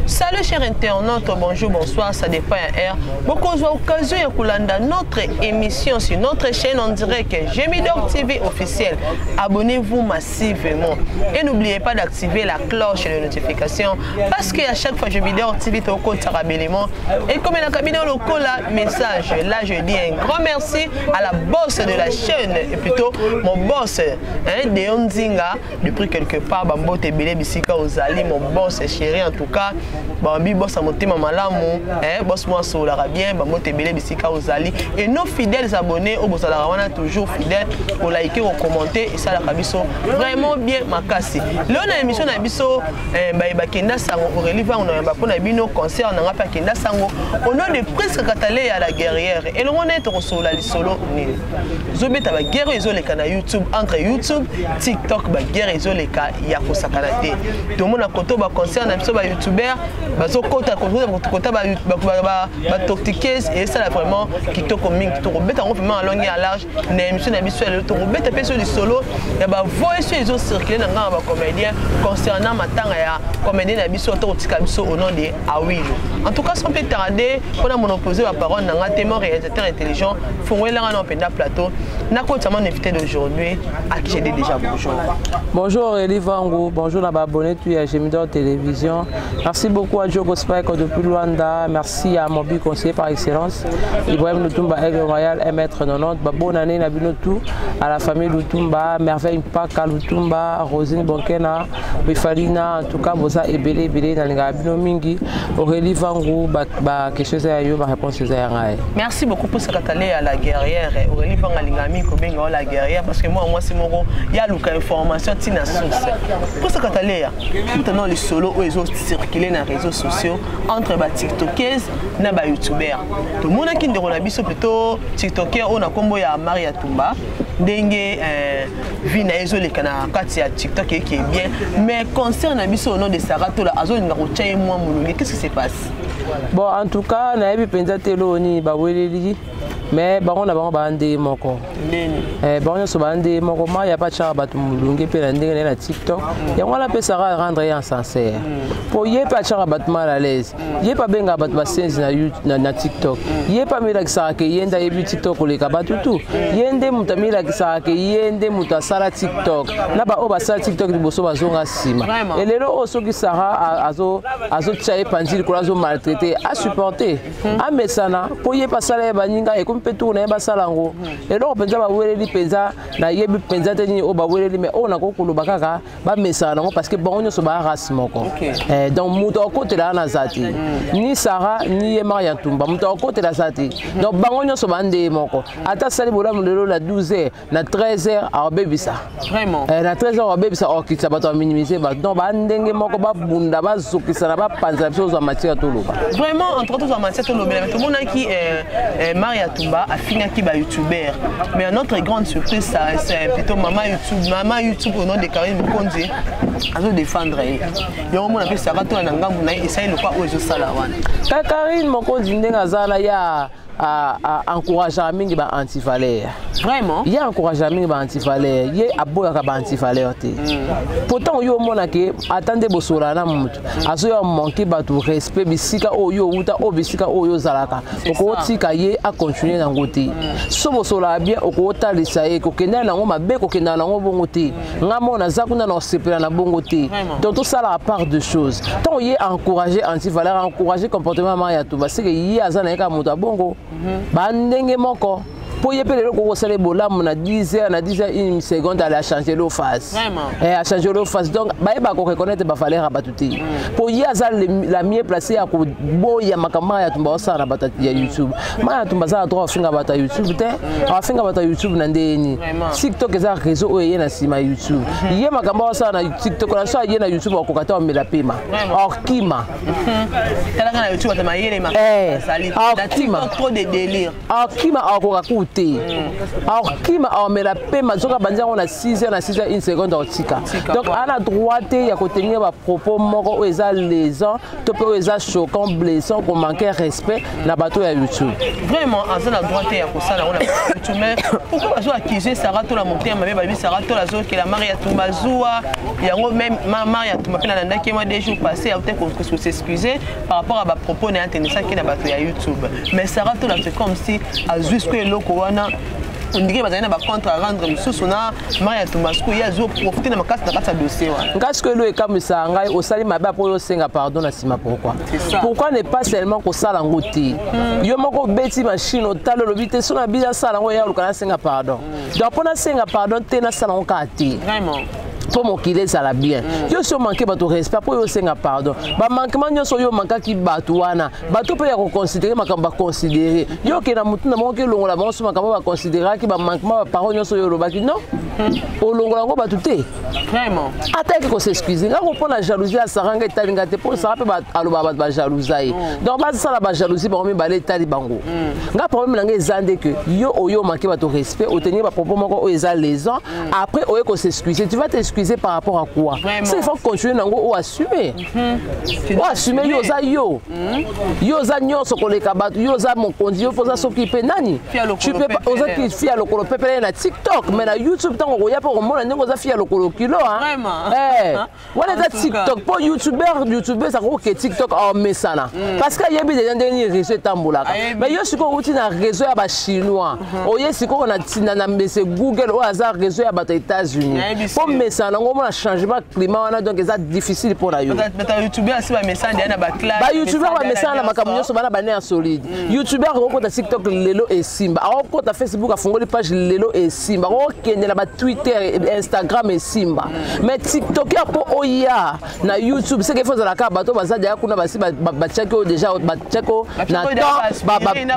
Salut chers internautes, bonjour, bonsoir, ça dépend ya heure. Bokozwa occasion ya kolanda notre émission sur notre chaîne en direct Gemidor TV officiel. Abonnez-vous massivement et n'oubliez pas d'activer la cloche de notification parce que à chaque fois Gemidor TV tokotaka belemo et comme na cabine lokola message. Là je dis un grand merci à la boss de la chaîne et plutôt mon boss hein, Deon Nzinga depuis quelque part bambote ebele bisika ozali mon boss chéri en tout cas bambi boss ya motema malamu eh, boss mwa asololaka bien bambote ebele bisika ozali et nos fidèles abonnés oyo bozalaka wana toujours fidèle kolike kokommente esalaka biso vraiment bien makasi lelo na émission na biso eh, baye bakenda sango Aurélie Vango na yamba mpo na bino concert na nga mpe akenda sango au nom de Prisca Kataleya la guerrière elongo na ye tokosolola lisolo nini Zobeta ba guerre ezoleka na YouTube entre YouTube, TikTok ba guerre ezoleka ya kosakana te. Tomona koto ba concert na biso ba youtubeur bazokota kota ba ba ba toctiques et ça vraiment kitoko mingi tokobeta yango vraiment à longue et à large na émission na biso ya lelo tokobeta mpe so lisolo ya ba voice oyo ezo circuler na ngai ba comédien concernant matanga ya comédien na biso tokotika biso au nom de Awilo. En tout cas sans plus tarder mpona monopoliser ba parole na ngai te mon réalisateur intelligent fongolela nga na mpenza plateau nakotisa mon invité d'aujourd'hui à qui j'ai dit déjà bonjour. Bonjour Aurélie Vangu, bonjour na baabonné tout ya Gemidor Télévision. Merci beaucoup à Diogo Spike depuis Luanda, merci à Mobi conseiller par excellence, Ibrahim Lutumba Aigle Royal 1m90, ba bonne année na bino tout à la famille Lutumba, Merveille Mpaka Lutumba, Rosine Bonkena, Bifalina, en tout cas boza ebele ebele na linga bino mingi. Aurélie Vangu ba, ba question eza ya yo, ba réponse eza ya ngai. Merci beaucoup pour ce katale à la guerrière. Aurélie Vangu alinga mingi kobenga la guerrière parce que moi mwasi moko ya luka information tina source. Pour ce katale ya tout na lisolo oyo ezo circuler na réseaux sociaux entre ba tiktokers na ba youtubeurs. Tomonaki ndeko na biso plutôt tiktoker oyo na kombo ya Maria Tumba ndenge euh, vie na ye ezoleka na kati ya tiktok eke bien mais concert na biso au nom de Sarah Tola azolinga kotya ye mwa molunge. Qu'est-ce qui se passe? Bon, en tout cas nayebi mpenza te eloko nini baweleli mais bango na bango baa ndenge moko, bango nyonso baa ndenge moko. Mai ya batiaka bato molunge mpe na ndenge na ye na TikTok yango wana mpe Sara rendre ye insincère mpo ye mpe atiaka bato mal à l'aise, ye mpe abengaka bato basenzi na TikTok, ye mpe amilakisaka ke ye nde ayebi TikTok koleka bato tu, ye nde moto amilakisaka ke ye nde moto asala TikTok na baoyo basala TikTok liboso bazonga nsima. Elelo oyo soki Sara azotia ye panzi likolo, azomaltraite, asupporte, amesana mpo ye mpe asala ye baninga ekomi mpe tour na ye basala yango. Eloko mpenza baweleli mpenza nayebi mpenza te nini oyo baweleli, mais oyo nakoki koloba kaka bamesana nango parce que bango nyonso baa race moko. Donc moto akotela wana aza te, ni Sara ni ye Maria Ntumba, moto akotela aza te. Donc bango nyonso bandeye moko. Ata asali bolamu lelo na 12 heures, na 13 heures akobebisa. Na 13 heures akobebisa, akokitisa bato, baminimize bato. Donc bandenge moko babunda, bazokisana, bapanzela biso ozwa matière toloba. Vraiment, entre tozwa matière tolobela, mais tomonaki Maria Tumba afingaki ba youtubeur, mais à notre grande surprise, ça c'est plutôt mama YouTube, mama YouTube au nom de Karine Mokonzi azodéfendre ye. Yango mona mpe Sara Tola na ngambu na ye esali lokwa oyo ezosala wana. Ka Karine Mokonzi ndenge aza na ya encourageaka mingi ba antivaleur. Vraiment. Ye encourageaka mingi ba antivaleur, ye aboyaka ba antivaleur te. Pourtant yo omona ke ata nde bosolana na motu azoya manke bato respect bisika oyo outa, oyo bisika oyo ozalaka, okotika ye acontinue nango te. So bosolaka bien, okotalisa ye kokendana nango mabe, kokendana nango bongo te. Nga mo naza kuna na osepela na bongo te. Donc tosalaka part de choses. Ntango ye encourage antivaleur, encourage comportement ma ya Tumba, seke ye aza na ye kaka moto ya bongo, bandenge moko. Mpo ye mpe lelo okoki kosala bolamu na 10 heures, na 10 heures une seconde ale achange lo face. Achange lo face. Donc bayebaka koreconnaître bavaleur ya bato te mpo ye aza la mieux placé ya koboya makambo ya Tumba osala na bato ya YouTube. Ma ya Tumba aza na droit afinga bato ya YouTube te. Afinga bato ya YouTube na ndeni? TikTok eza réseau oyo eye na nsima ya YouTube. Ye makambo asala na TikTok na so aye na YouTube akoka te, amela pema, akima. Talaka na YouTube bato mayele makasi, na TikTok trop de délire. Akima, akoka ku. te, akokima, aomela pema. Soki abandi yango na 6 heures, na 6 heures 1 seconde akotika. Donc ana droit te ya kotenir bapropos moko oyo eza lésant to mpe oyo eza choquant, blessant, komanquer respect na bato ya YouTube. Vraiment, aza na droit te ya kosala yango na YouTube. Mais pourquoi bazo accuser Sara Tola motema mabe? Babi Sara Tola azokela Maria Tumba zuwa. Yango même Maria Tumba mpe nalandaki ye mwa 2 jours passé, aute s'excuser par rapport à bapropos na ye atenisaki na bato ya YouTube. Mais Sara Tola, c'est comme si azwi siko eloko wana, ondike bazali na bacompte à rendre mosusu na Maria Tumba. Siko ye azwi profite na makasi na kati ya dossier wana. Nga sikoyo, elo ekamwisaka ngai, osali mabe apo oyo osenga pardon na nsima. Pourquoi? Pourquoi ne pas seulement kosala yango te? Yo moko obeti machine, otali, olobi te so na bino asala yango, ya oluka nasenga pardon. Donc mpo nasenga pardon te, nasala yango kaka te mpo mokili ezala bien. Yo si omanquer bato respect mpo oyo osenga pardon, bamanquement nyonso oyo omankaki bato wana, bato mpe ya koconsidérer makambo baconsidérer yo, okende na motu na bango, kelongola bango so makambo baconsidéraki, bamanquement, baparole nyonso oyo olobaki, non, olongola yango bato te. Ata yaki kos'excuser, nga ko mpona jalousie ya Sara, nga etali nga te, mpo Sara mpe alobaka bato bajalousa ye. Donc basala bajalousie bango mibale, etali bango. Nga problème na nga eza nde ke yo oyo omanquer bato respect, otenir bapropos moko oyo eza lésant, après oye kos'excuser. Tu vas t'excuser par rapport à quoi? C'est il faut continuer nango, o assumer, o assumer. Yo oza, yo oza nyonso koleka bato, yo oza mokonzi, yo mpo oza soki mpe nani. Tu peux pas, oza fille ya lokolo pepele na TikTok, mais na YouTube, ntango okoya mpe okomona ndenge oza fille ya lokolo kilo. Wana eza TikTok, mpo youtuber, youtubeuse akoke TikTok aomesana parce que ayebi deja ndenge nini réseau etambolaka. Mais yo sikoyo outi na réseau ya bachinois, oye sikoyo na mbese Google oyo aza réseau ya bato ya États-Unis, mpo mesana nango, omona changement climat wana, donc eza difficile mpo na yo. Bayoutubeur bamesana na makambo nyonso, bana bane ya solide. Youtuber akokota TikTok lelo, esimba. Akokota Facebook, afungoli page lelo, esimba. Akokende na batwitter, Instagram, esimba. Mais tiktoker, mpo oya na YouTube, seke fo ozalaka bato baza deya kuna, basi batiaki oyo déjà, batiaki oyo na temps,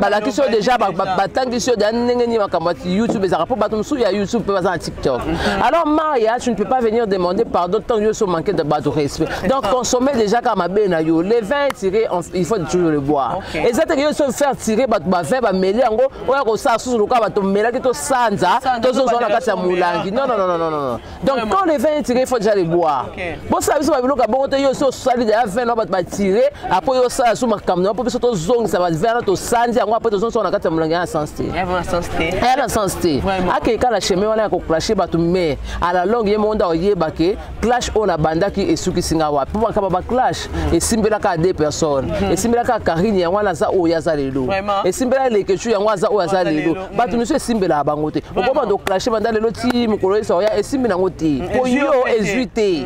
balakisi oyo déjà, batangisi oyo deya ndenge nini makambo ya YouTube ezalaka, mpo bato mosusu ya YouTube mpe baza na TikTok. Alors Maria, tu ne peux pas venir demander pardon tant yo so manquer de bato respect. Donc consommer déjà kaka mabe na yo. Le vin tiré, il faut toujours le boire. Eza teke yo so faire tirer bato bavin, bameli yango, oya kosala susu lokola bato melaki, tosanza, tozozwa na kati ya molangi. Non, non, non, non, non. Donc quand le vin est tiré, il faut déjà le boire. Bosala biso babiloko ya bongo te. Yo so osali deya vin na bato batire, après yo osala so makambo na mpo biso tozongisa bavin wana, tosanzi yango, après tozongisa na kati ya molangi, ya na sens te, eya na sens te. Akeka na chemin wana ya koclasher bato, mais à la longue ye moko nde oyeba ke clash oyo nabandaki esukisi nga wapi, mpo makambo baclash esimbelaka deux personnes. Esimbelaka Karine, yango wana aza oyo aza lelo. Esimbela Lekechu, yango aza oyo aza lelo. Bato mosusu esimbelaka bango te. Okobanda oclasher banda lelo ti mokolo esa oya, esimbi nango te, po yo ezwi te.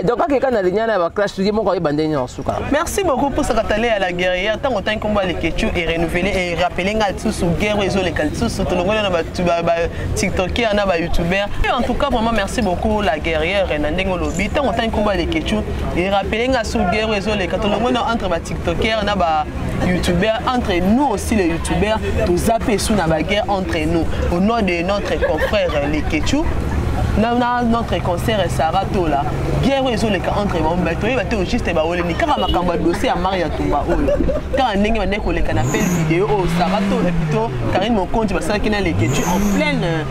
Donc akeka na linyana ya baclash, ye moko ayeba ndenge na suka. Merci beaucoup pour sakatale ya la guerrière. Ntango otangi nkombo ya Lekechu, erenouveler erappeler nga lisusu guerre oyo ezoleka lisusu. Tolongoli na batiktoker na bayoutuber. En tout cas, vraiment merci beaucoup la guerrière na ndenge olobi. Ntango otangi nkombo ya Lekechu, erappeler nga su guerre oyo ezoleka. Tolongoli na entre batiktoker na bayoutubeur, entre nous aussi les youtubeurs, toza mpe esu na baguerre entre nous au nom de notre confrère Lekechu na notre concert Sara Tola. Guerre oyo ezoleka entre bango, bato oyeba te juste baoleni kaka makambo ya dossier ya Maria Tumba oyo, kaka ndenge bandeki koleka na belle vidéo oyo Sara Tola, plutôt Karine Mokonzi, basalaki na Lekechu en pleine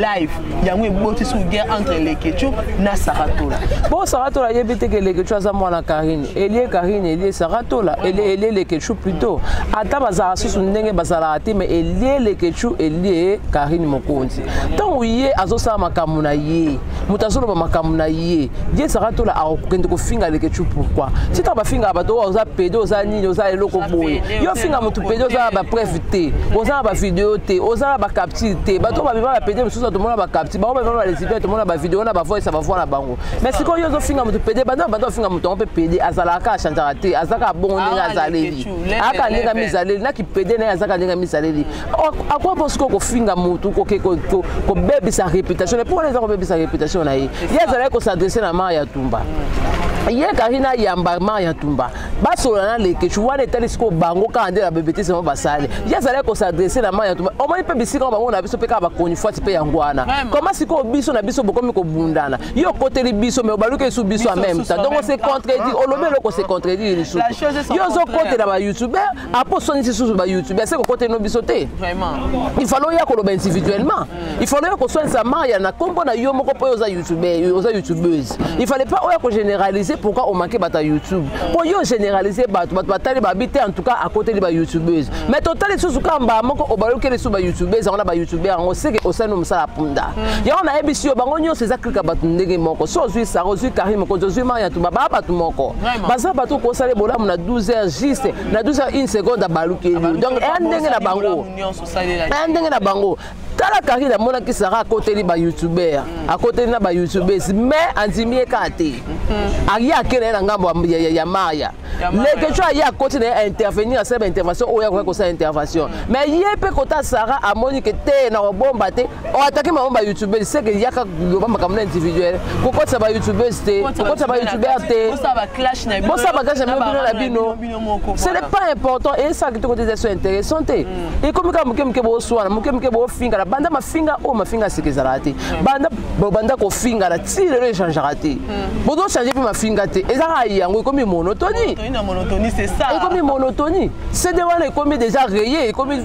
live. Yango eboti su guerre entre Lekechu na Sara Tola. Bon, Sara Tola ayebi te ke Lekechu aza mwana Karine. Elie Karine, elie Sara Tola, elie Lekechu plutôt. Ata bazalaka susu ndenge bazalaka te, mais elie Lekechu, elie Karine Mokonzi. Ntango ye azosala makambo na ye, moto azoloba makambo na ye, ye Sara Tola akokende kofinga Lekechu pourquoi? Si ntango bafingaka bato oyo oza pédé, oza nini, oza eloko boye, yo ofinga motu pédé, oza na bapreuve te, oza na bavideo te, oza na bacapture te. Bato oyo babima bapédé mosusu, tomona bacapture bango, babima balesbienne, tomona bavideo na bavoice ya bavoix na bango. Mais sikoyo yo ozofinga motu pédé, banda banda ofinga motu yango mpe pédé, azalaka achangeaka te, azalaka bongo ndenge azaleli, aka ndenge amizaleli naki pédé na ye, azalaka ndenge amizaleli. Akwa mpo sikoyo kofinga motu, koke kobebisa réputation, mpo wana eza kobebisa réputation na ye. Ye azalaki kos'adresser na Maria Tumba, ye Karine ayamba Maria Tumba. Basolola na Leketchou wana, etali sikoyo bango kaka nde na bebetisi bango basali. Ye azalaki kos'adresser na Mai ya Ntumba. Omoni mpe bisika oyo bango na biso mpe kaka bakoni fwati mpe yango wana. Koma sikoyo biso na biso bokomi kobundana. Yo okoteli biso, mais obaluki esu biso en même temps. Donc se contredire, olobi eloko, se contredire lisusu. Yo ozokotela bayoutubeur, apo oswanisi susu bayoutubeur, se kokoteli no biso te. Il fallait oya koloba individuellement, il fallait oya koswanisa Maria na nkombo na yo moko, mpo yo oza youtubeur, oza youtubeuse. Il fallait pas oya kogénéraliser. Pourquoi omanke bato ya YouTube? Mpo yo généraliser bato, bato batali babi te. En tout cas akoteli bayoutubeuse, mais totali lisusu kaka mbala moko obalukeli lisusu bayoutubeuse yango na bayoutubeur yango, seke osali no mosala punda. Yango nayebisi yo, bango nyonso eza klika bato ndenge moko. So ozwi Sara, ozwi Karine Mokonzi, ozwi Maria Tumba, baa bato moko, baza bato kosala bolamu na 12 heures juste, na 12 heures 1 seconde abalukeli. Donc eya ndenge na bango, eya ndenge na bango. Tala Karine, amonaki Sara akoteli bayoutubeur, akoteli na bayoutubeuse, mais andimi ye kaka te. Aye ake na ye na ngambo ya Maria. Leketchou aye akoti na ye, intervenir, asala baintervention oyo akoki kosala intervention, mais ye mpe kota Sara amoni ke te, na kobomba te, oatake bango bayoutubeuse, seke yaka loba makambo na individuel, kokotisa bayoutubeuse te, kokotisa bayoutubeur te, bosala baclash na bino na bino, ce n'est pas important. Esala kitoko te, eza so intéressant te. Ekomi kaka moke moke boswana, moke moke bofingana. Banda mafinga oyo, mafinga sika ezalaka te. Banda banda kofingana ti lelo, echangeaka te. Bozochange mpe mafinga te, eza kaka yango. Ekomi monotonie, ekomi monotonie. CD wana ekomi déjà rayé, ekomi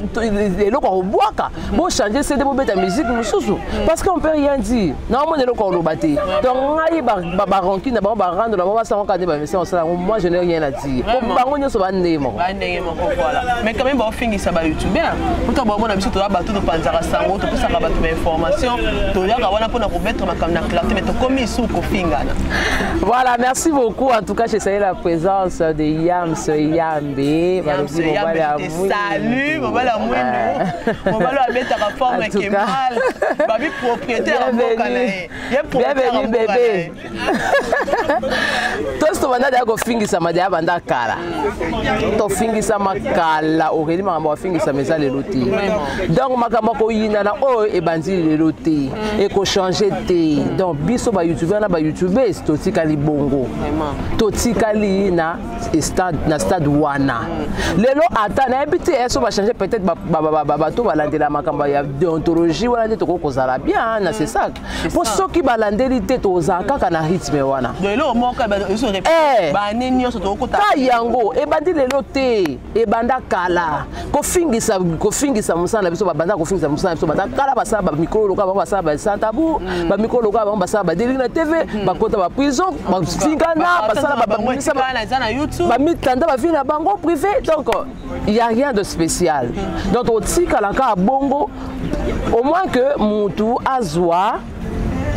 eloko ya kobwaka. Bochange CD, bobeta musique mosusu, parce qu'on peut rien dire. Naomona eloko ya koloba te. Donc ngai, barancune na bango, barando na bango, basango kaka nde bamesa kosala yango. Moi, je n'ai rien à dire, po bango nyonso bandenge moko. Bandenge moko, voilà. Mais quand même baofingisa bayoutubeur mpo baomona biso toza bato topanzaka sango, topesaka bato bainformation, toyaka wana mpona komettre makambo na clarté, mais tokomi isu kofingana. Voilà, merci beaucoup. En tout cas, je salue la présence de Yams Yambe. Salut, mobali ya mwindu, mobali oyo abetaka forme kemal babi, propriétaire ya mboka na ye. Ye Bienvenue bébé. Tosi tobanda deya kofingisama, deya banda kala, tofingisama kala. Aurélie, makambo bafingisama eza lelo te. Donc makambo ya koyinana oyo ebandi lelo te, ekochange te. Donc biso bayoutubeur na bayoutubese totikali bongo, totikali na stade, na stade wana. Lelo ata nayebi te so bachange peut-être bato balandela makambo ya déontologie wana nde tokoki kozala bien na CSAC, mpo soki balandeli te, tozala kaka na rythme wana. Ka yango ebandi lelo te, ebanda kala. Kofingisa, kofingisa mosala na biso, babanda kofingisa mosala na biso banda kala. Basala bamikolo lokola bango, basala basantabu, bamikolo lokola bango, basala badélires na TV, bakota baprison, bafingana, basala bamitanda, bavie na bango privé. Donc il y a rien de spécial. Donc totikala kaka bongo, au moins que mutu azwa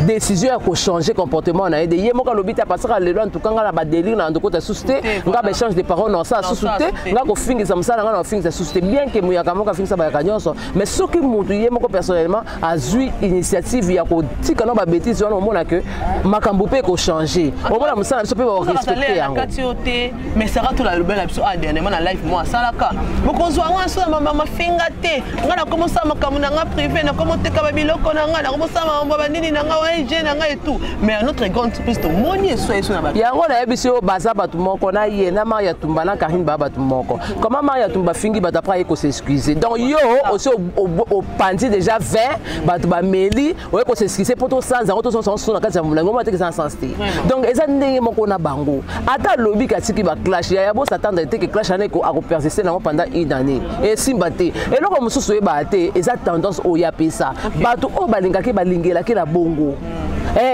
décision ya kochanger comportement na ye de ye moko. Alobi te apasaka lelo, en tout cas nga na badélire na ndokota susu te, nga baéchange de parole na osala susu te, nga kofingisa mosala nga na kofingisa susu te, bien ke moyaka moko afingisa bayaka nyonso. Mais soki mutu ye moko personnellement azwi initiative ya kotika na babêtises wana, omona ke makambo mpe ekochange, omona mosala na biso mpe barespecte yango. Kati yo te, mais Sara tola alobela na biso a dernièrement na live mo asalaka, bokozwa nga so na mafinga te, nga nakomosala makambo na nga privé, nakomoteka babiloko na nga, nakomosala makambo banini na nga, ONG na nga et tout. Mais à notre grande surprise, tomoni eso eso na bato. Yango nayebisi oyo, baza bato moko na ye na Maria Tumba na Karine, baa bato moko. Comment Maria Tumba afingi bato, après aye kos'excuse? Donc yo osi opandi déjà 20, bato bameli, oye kos'excuse mpo tosanza yango, tosonsa so na kati ya molangi, omona teke eza na sens te. Donc eza ndenge moko na bango. Ata alobi katiki baclash, yaya, bos'attendre te ke clash wana akopersiste nango pendant une année, esimba te. Eloko mosusu oyebaka te, eza tendance oyo apesa bato oyo balingaki, balingelaki na bongo.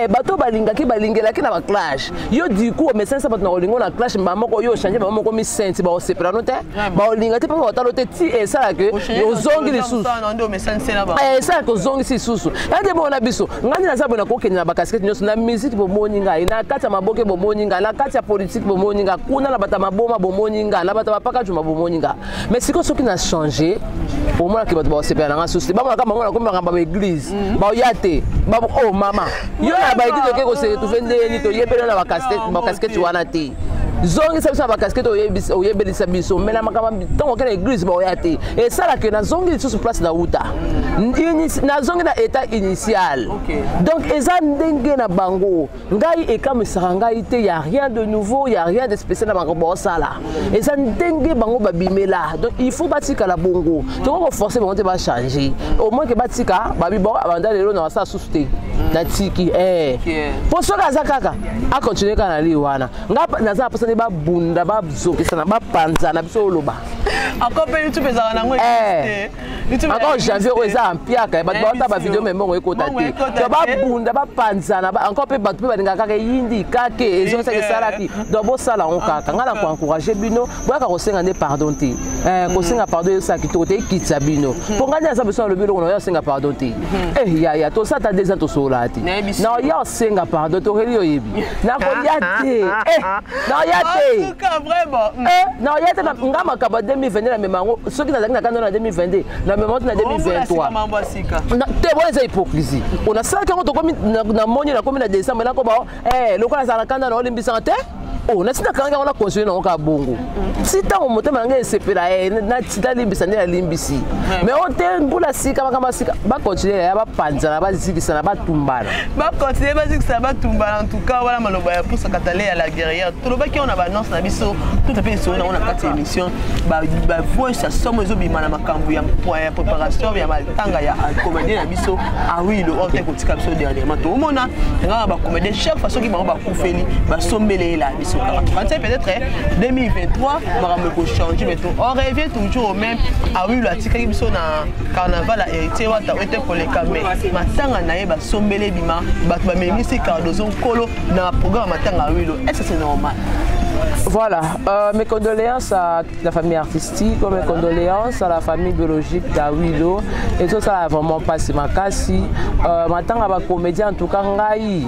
Bato oyo balingaki, balingelaki na baclash. Yo du coup omesanisa bato na kolingo na clash, mbala moko yo ochange, bango moko misenti, baosepela no te, baolinga te, mpe baotalo te, ti esalaka ozongi lisusu, esalaka ozongisi lisusu. Ya nde bona biso, ngai nde naza boye, nakokende na bacasquette nyonso. Na musique bomoni ngai, na kati ya maboke bomoni ngai, na kati ya politike bomoni ngai, kuna na bato ya maboma bomoni ngai, na bato ya bapaka juma bomoni ngai. Mais sikoyo soki na change, omonaki bato baosepela na nga susu te. Bamonaka bango nakomi makambo ya baéglise, baoya te. Oh mama, yo na baéglise oke kose retrouve ndeni? Toyebeli na bacasquette wana te. Zongisa biso na bacasquette oyebelisa biso, mais na makambo ntango okende église baoya te. Esalaka nazongi lisusu place na wuta, nazongi na état initial. Donc eza ndenge na bango. Ngai ekamisaka ngai te, ya rien de nouveau, ya rien de spécial na bango baosala. Eza ndenge bango babimela, donc il faut batikala bongo. Tokoki koforce bango te bachange, au moins ke batika babi bon, abanda lelo na basala susu te, natiki. Mpo soki aza kaka acontinue kaka na li wana, nga naza na mposa nde babunda, bazokisana, bapanzana. Biso oloba. Encore mpe YouTube ezalaka nango. Encore janvier oyo eza ampiaka, bato baota bavideo, me mbongo ekota te. To babunda, bapanzana encore mpe, bato mpe balingaka kaka eyindi kake ezongisaki esalaki. Donc bosala yango kaka. Ngai na koencourage bino, boyaka kosenga nde pardon te. Kosenga pardon ezosala kitoko te, ekitisa bino. Mpo ngai nde aza biso alobi eloko na oya osenga pardon te. Yaya, tosala 2 ans tosolola te, na oya osenga pardon, tokeli oyebi nakoya te, naoya te, naoya te. Nga makambo ya 2022 namema yango. Soki nazalaki na kanda na 2022, namema yango te na 2023 te. Bona eza hypocrisie. Onasalaki yango, tokomi namoni nakomi na décembre, nakoba lokola azala na kanda na olimbisanga te. O nasi nakangaki yango, na continue nango kaka bongo si ntango motema na ngai esepela nalimbisa nde nalimbisi. Mais o te, mbula sika, makambo ya sika, bacontinue ya bapanzana, bazikisana, batumbana. Bacontinue, bazikisana, batumbana. En tout cas, wana maloba ya Pusa Katale ya la guerrière. Tolobaki yango na baannonce na biso, tout mpe esolo nango na kati ya émission. Bavoice ya somo ezobima na makambo ya préparation ya matanga ya comédien na biso Awilo oyo te kotika biso dernièrement. Toomona ngaka bacomédien, chaque fois soki bango bakufeli, basombeleyela biso kaka. Tokanisi peut-être 2023 makambo ekochange, mais on revient toujours au même. Awilo atikaki biso na carnaval ya Héritier Wata oyo te koleka, mais matanga na ye basombeli ebima, bato bamemisi Cardozo Nkolo na programme matanga Awilo. Est ce que c'est normal? Voilà, mes condoléances à la famille artistique, mes condoléances à la famille biologique d'Awilo. Et tout ça, vraiment pas makasi. Maintenant, ba comédien, en tout cas, ngai,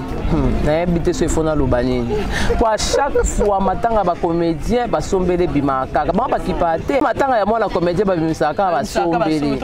nayebi te so efona loba nini. Po à chaque fois, matanga ba comédien, basombele bima kaka. Bango bakipa te. Matanga ya mwana comédien babimisaka kaka basombele.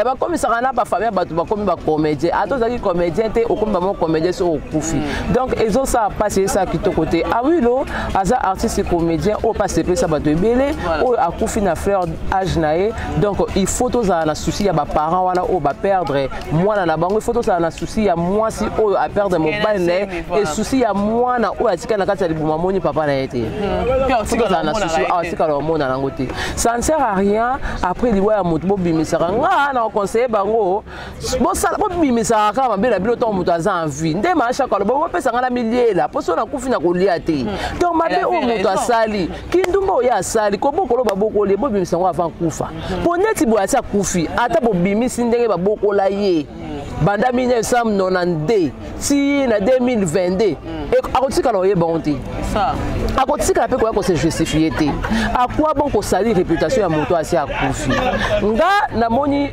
Bakomisaka na bafamille, bato bakomi bacomédien. Ata ozalaki comédien te, okomi bango comédien so okufi. Donc ezosala mpasi, esala kitoko te. Awilo aza artiste comédien oyo mpasi epesa bato ebele, oyo akufi na fleur âge na ye. Donc il faut tozala na souci ya baparent wana oyo baperdre mwana na bango, il faut tozala na souci ya mwasi oyo aperdre mobali na ye, e souci ya mwana oyo atikali na kati ya libuma, amoni papa na ye te. Tozala na souci awa atikala omona nango te. Ça ne sert à rien. Après liwa ya moto, bobimisaka. Nga na conseiller bango, bosala, bobimisaka kaka mabe na bino ntango moto aza en vie. Nde maashaka aloba, bopesa nga na miliela mpo so nakufi na kolia te. Donc mabe oyo moto asali, kindumba oyo asali, kobokolo babokoli, bobimisa yango avant kufa. Mpo neti boye asi akufi, ata bobimisi ndenge babokola ye banda 1992 ti na 2022, akotikala oyeba ngo te, akotikala mpe koya kose justifie te. Akwa bon kosali réputation ya moto asi akufi. Nga namoni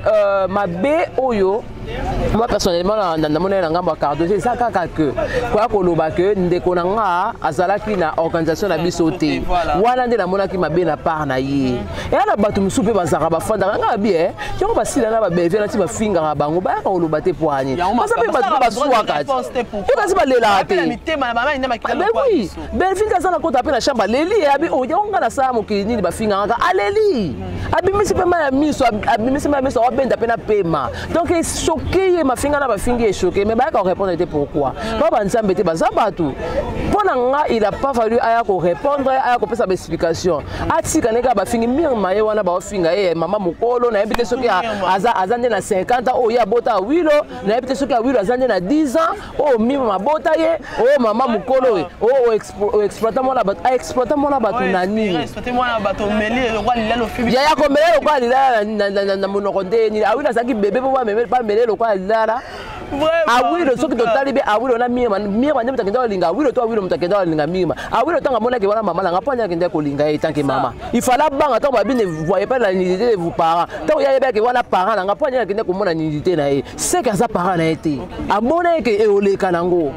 mabe oyo, moi personnellement namoni na ngambo ya Cardozo, eza kaka ke koya koloba ke ndeko na nga azalaki na organisation na biso te. Wana nde namonaki mabe na part na ye. Eya na bato mosusu mpe bazalaka, bafandaka nga babi yango, basila na babelvie nati bafingaka bango, bayaka koloba te. Po ani baza mpe bato mpe baswaka te, mpe kasi balelaka te. Oui, Belvie nde aza na kota mpe na chambre, aleli, abi oyo yango nga nasala mokili nini, bafingaka. Aleli, abimisi mpe mai ya miso, abimisi mai ya miso, awabenda mpe na pema. Donc echoquer ye, mafinga na bafingi echoquer, mais bayaka korépondre te. Pourquoi? Ba banzambe te, baza bato. Mpo na nga, il a pas fallu aya korépondre, aya kopesa baexplication. Atika ndenge kaka bafingi Mirma ye wana, baofinga ye mama mokolo. Nayebi te soki aza nde na 50 ans oyo ye abota Awilo, nayebi te soki Awilo aza nde na 10 ans oyo Mirma abota ye. Oyo mama mokolo oyo oexploita mwana bato, aexploita mwana bato na nini? Yaya komela lokola lilala na monoko nde nini? Awilo azalaki bebe mpo bamele lokola lilala. Awilo, soki totali be Awilo na Mirma, Mirma nde moto akenda kolinga Awilo to Awilo moto akenda kolinga Mirma? Awilo ntango amonaki wana mama nanga, mpo ani akenda kolinga ye tanke mama? Il fallait abanga ntango babi: "Ne voyez pas la nudité de vos parents." Ntango ye ayebaki wana parent nanga, mpo ani akende komona nudité na ye? Seke aza parent na ye te. Amona eke eoleka nango,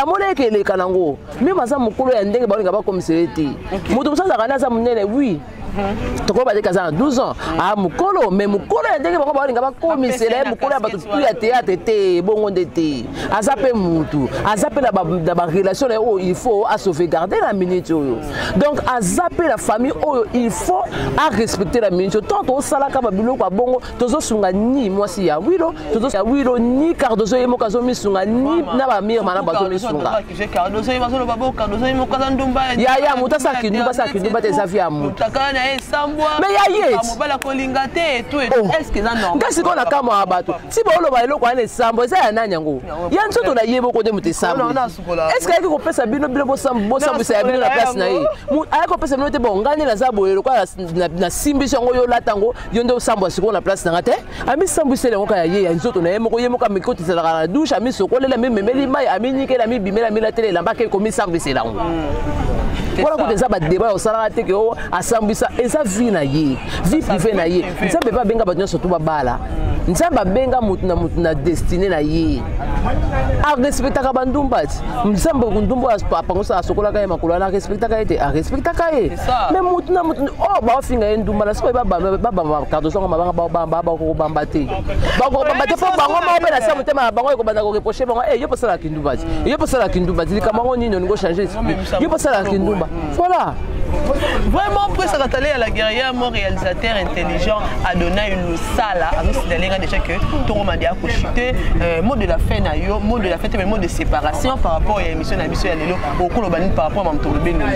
amona eke eleka nango. Meme aza mokolo ya ndenge baolinga bakomisela ye te. Moto mosusu azalaka nde aza monene, oui. Tokoba te kaza na 12 ans. Ah, mokolo, mais mokolo ya ndenge bango balinga bakomisela ye mokolo ya bato tu ya théâtre te, bongo nde te. Aza mpe mutu, aza mpe na barelation na ye oyo il faut asauvegarde na minute oyo. Donc aza mpe na famille oyo il faut arespecte na minute oyo. Tant tosalaka babiloko ya bongo, tozosunga ni mwasi ya Wilo, ya Wilo, ni Cardozo ye moko azomisunga, ni na bamirma na bazomisunga. Yaya, moto asala kindumba, asala kindumba te, eza vie ya motu. Mais ya ye nga sikoyo na kamwa ya bato ti baoloba eloko wana esambo, eza ya nani yango? Ya nzoto na ye moko nde moto esambo. Est-ce ayaki kopesa bino, bino bosambwisa ya bino na place na ye? Ayaki kopesa bino te. Bon, ngai nde naza boye, lokola nasimbisi yango, yo olata yango, yo nde osambwa sikoyo na place na nga te. Amisambwiseli yango kaka ya ye, ya nzoto na ye moko. Ye moko amikotiselaka na douche, amisokolela, amimemeli mai, aminikeli, amibimeli, amilateli elamba, ake komisambwisela yango. Wana kuta eza badébat ya kosalaka te ke o asambwisa. Eza vie na ye, vie privée na ye. Nzambe mpe abenga bato nyonso to babala. Nzambe abenga motu na motu na destinée na ye. Arespectaka bandumba ti Nzambe. Ndumba oyo apangusa, asokolaka ye makolo wana, arespectaka ye te? Arespectaka ye. Mais motu na motu oyo baofinga ye ndumba na sikoyo, babamba Cardoso yango mabanga, babamba, bakokobamba te, bakokobamba te, mpo bango moko mpe na se motema na bango ekobanda koreproche bango: e yo mpo osalaka kindumba ti, yo mpo osalaka kindumba ti, likambo yango nini olingi ochange? Yo mpo osalaka kindumba. Voilà. Vraiment, Prince Katale à la guerrière, mon réalisateur intelligent, Adonai Lusala, azo déjà que Toro Mandia a chuté. Mot de la fin na yo, mot de la fin, mais mot de séparation par rapport à l'émission na biso ya lelo, au bani par rapport à Mamto Beno.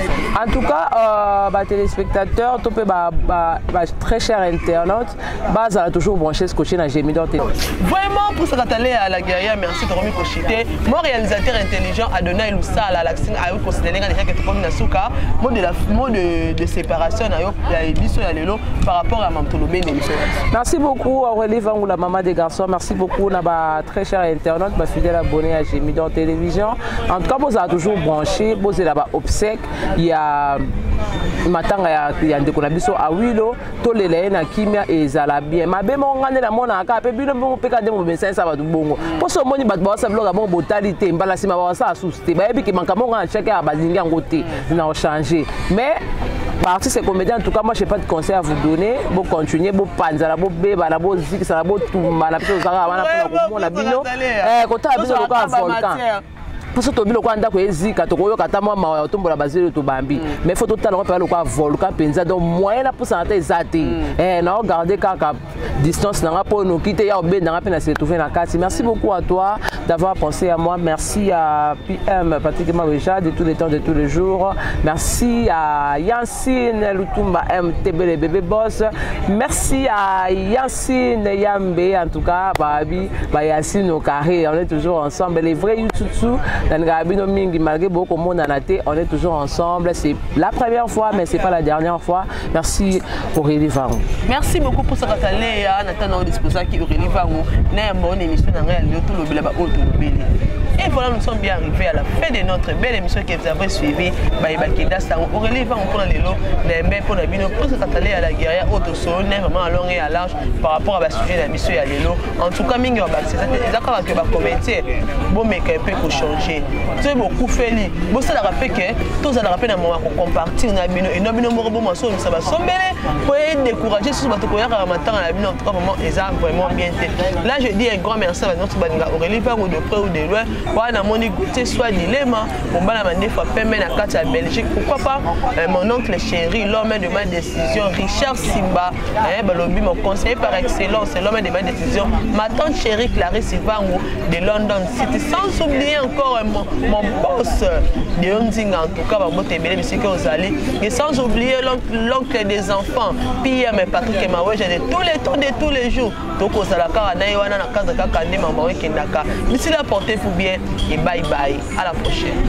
En tout cas, bah, téléspectateurs, tout bah, bah, bah, très chers internautes, bazala toujours branché, scotché na Gemidor Télé. Vraiment, Prince Katale à la guerrière, merci Toro Miko chuté. Mon réalisateur intelligent, Adonai Lusala, l'accent a considéré déjà que Toro Nasuka, mot de la mot de séparation na yo ya biso ya lelo par rapport à Mamtolo Beno. Merci beaucoup Aurélie Vangou, la maman des garçons. Merci beaucoup na ba très chers internautes, ba fidèles abonnés à Gemidor Télévision. En tout cas, vous avez toujours branché, vous avez ba obsèque, il y a matanga ya ndeko na biso Awilo, tolela ye na kimia, ezala bien. Mabe moko nga nde namonaka mpe bino bongo mpe ka nde mobesanisa bato bongo, mpo so omoni bato bawasa biloko ya bongo, botali te, mbala nsima bawasala susu te. Bayebi ke makambo nga na tiaki ya balingi yango te na ochange. Mais baartiste et comédien, en tout cas moi, j'ai pas de conseil à vous donner. Bocontinue, bopanzana, bobebana, bozikisana, botumbana. Mpe tozalaka wana mpona komona bino, kotala bino lokola volcan. Mposo tobi lokola ndako ezika, tokoyoka ata mwa mawa ya kotombola bazeli tobambi, mais faut totala ngo mpenza lokola volcan mpenza. Donc moyen napusana te eza te, naogarde kaka distance na nga mpo noki te ya obendanga mpe na se retrouver na kati. Merci beaucoup à toi d'avoir pensé à moi. Merci à PM Patrick Maweja de tous les temps, de tous les jours. Merci à Yansine Lutumba MTB, le bébé boss. Merci à Yansine Yambe. En tout cas, babi ba Yansine au carré, on est toujours ensemble, les vrais Yututu. Nalingaka bino mingi, malgré bokomonana te, on est toujours ensemble. C'est la première fois, mais c'est pas la dernière fois. Merci Aurélie Vango. Merci beaucoup pour ça Kataleya na tana disposaki Aurélie Vango na bonne émission na ngai lelo, tolobela ba oyo tolobeli. Et voilà, nous sommes bien arrivés à la fin de notre belle émission que vous avez suivie. Baye Bakenda Sango, Aurélie Vango pour lelo, na pour la bino pour Kataleya la guerrière auto so vraiment à long et à large par rapport à ba sujet la mission ya lelo. En tout cas, mingi ba c'est ça kaka que ba commenter, bon mais qu'un peu ko changer. Soki bokufeli, bosalaka mpe ke tozalaka mpe na moma kocompartir na bino eno bino moko bomasomisa basombele po edécourage susu bato koyakaka matanga na bino. En tout cas, vraiment, eza vraiment bien te. Là, je dis un grand merci à nyonso balinga Aurélie Vango de près ou de loin. Wana namoni Gautier Soi Dilema, mobala mandefa pembe na kati ya Belgique. Pourquoi pas mon oncle chéri, l'homme de ma décision, Richard Simba, balobi mon conseiller par excellence, l'homme de ma décision, ma tante chérie Clarisse Vango de London City, sans oublier encore mon boss de Ondinga. En tout cas, bambote ebele bisika ozali, et sans oublier l'oncle des enfants, PM Patrick Maweja, de tous les temps, de tous les jours. Tokozala kaka na ye wana na cadre kaka nde mama ekendaka. D'ici là, portez-vous bien et bye bye, à la prochaine.